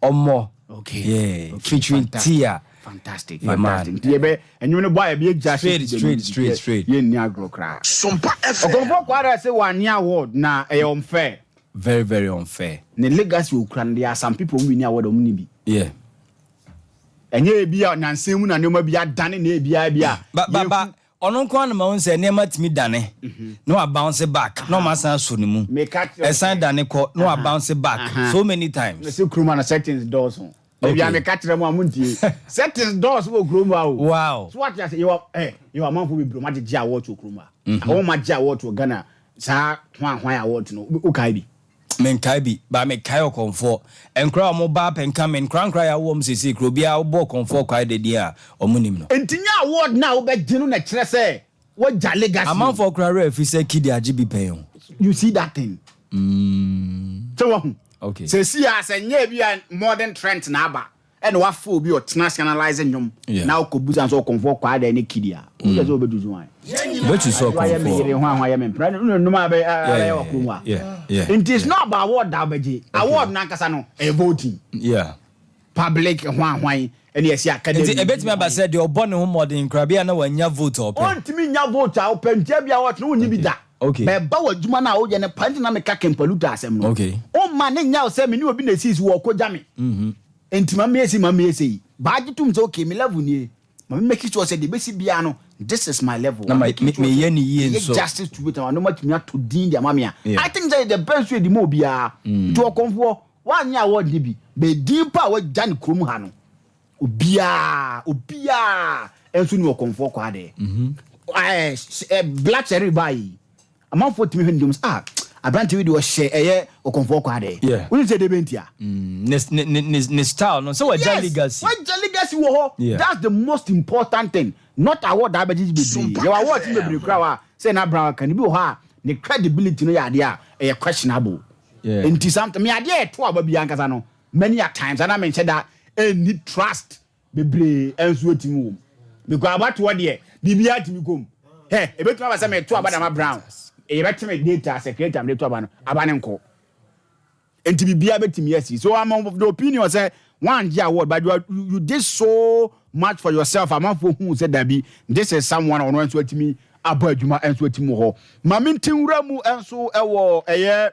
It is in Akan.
Ɔmɔ. Okay. Yeah, featuring Fantastic. Tia. Fantastic. Yeah, fantastic. man. Nti yɛbɛ ɛnwom no bɔ a, yɛbɛ gya. Straight, straight, straight, straight. Yɛnni agorɔ koraa. Sompa FM. Ɔkɔmfoɔ Kwara sɛ wanye award na ɛyɛ unfair. Very, very unfair. Ne legacy okura no, there are some people who win award a ɔmo ni bi. Ɛnyɛ ebi a nansan mu na nneɛma bi adane na ebi a bi a. Ba ɔno nko anam ahun sɛ nneɛma tumi dane na wa bounce back na ɔma asan so ne mu. Meka kyerɛ. Ɛsan dane kɔ na wa bounce back so many times. Mesi kurom ana settings dɔɔso. Ebi a meka kyerɛ mu a mo ntie. Settings dɔɔso wɔ kurom ha o. So what you say, yɛwɔ amanfo bebree ɔmo agyegye award wɔ kurom ha. Wɔn mo agye award wɔ Ghana saa hwan hwan award no, o kae bi? Menkae bi ba, mekae Ɔkɔmfoɔ. Nkora a ɔmo ba pɛnka me nkora nkora yɛ awɔ m sese kuro biara wobɔ Ɔkɔmfoɔ kwae dadi a, ɔmo nim no. Nti nye award na wobɛgye no na kyerɛ sɛ wagya legacy. Amanfoɔ kora werɛ afi sɛ Kidi agye bi pɛn o. You see that thing? Sɛ wahu? Okay. Sɛ si a sɛ nyɛ bi a modern trend na aba ɛna wafa obi ɔtena ase analyse nnwom na wokɔ busa nso Ɔkɔmfoɔ kwaa dɛ ne Kidi a, wosɛ sɛ wobɛdu so wan? Bɛtu sɛ wayɛ me yere Ɔkɔmfoɔ ho a ho ayɛ me mpra no nnwom a bɛyɛ wɔ kurom a. Nti it's not about award da wobɛgye award no ankasa no, ɛyɛ voting. Public ho ahwan ɛne yɛsi academy. Nti ɛbɛtumi aba sɛ deɛ ɔbɔ ne ho mmɔden koraa bi a na wanya vote a ɔpɛ. Ɔntumi nya vote a wopɛ ntia bi a wɔtene wonni bi da. Bɛɛba wɔ adwuma no a woyɛ no pa nti na meka Kempa asɛm no. Ɔma ne nya wo sɛ me ne obi na ɛsii so wɔ kɔgya me nti ma meyɛsi ma meyɛsɛ yi baagye tom sɛ okay, me level nie, ma me make sure sɛ deɛ bɛsi biara no, this is my level. Na meyɛ ne yie meyɛ nso. Justice to it na matumi ato din de ama me a, I think sɛ the best way di ma obiara. Nti Ɔkɔmfoɔ woanyɛ award ne bi bɛdin pa a wagya ne kurom ha no, obiara obiara ɛnso ne Ɔkɔmfoɔ kɔ adeɛ. Black Sherif baa yi, amanfoɔ tumi hwɛ ne dwom sɛ, ah, aberante wi de ɔhyɛ ɛyɛ Ɔkɔmfoɔ kɔ adeɛ. Wone sɛ de bɛntia? Ne style no sɛ wagya legacy. Wagya legacy wɔ hɔ. That's the most important thing, not award a abɛgyegye bebree. Sumpa Yɛwɔ award FM. bebree kora wa sɛ na Brown ka ne bi wɔ hɔ a ne credibility no yɛ adeɛ a ɛyɛ questionable. Nti sometimes me adeɛ a ɛto aba bi ankasa no, many a times ana menhyɛ da ɛnni trust bebree ɛnso etimi wɔ mu because abatoɔ deɛ, biribiara tumi kɔ mu. Hɛ, ebetumi aba sɛ meto aba dama Brown, yɛbɛtwe me data sɛ creator mede to aba no, aba ne nkɔ. Nti biribiara bɛtumi asi. So I'm of the opinion sɛ wangye award, but you did so much for yourself. Amanfoɔ hu sɛ dabi, this is someone ɔno nso atumi abɔ adwuma nso atumi wɔ hɔ. Maame nti nwura mu nso ɛwɔ ɛyɛ.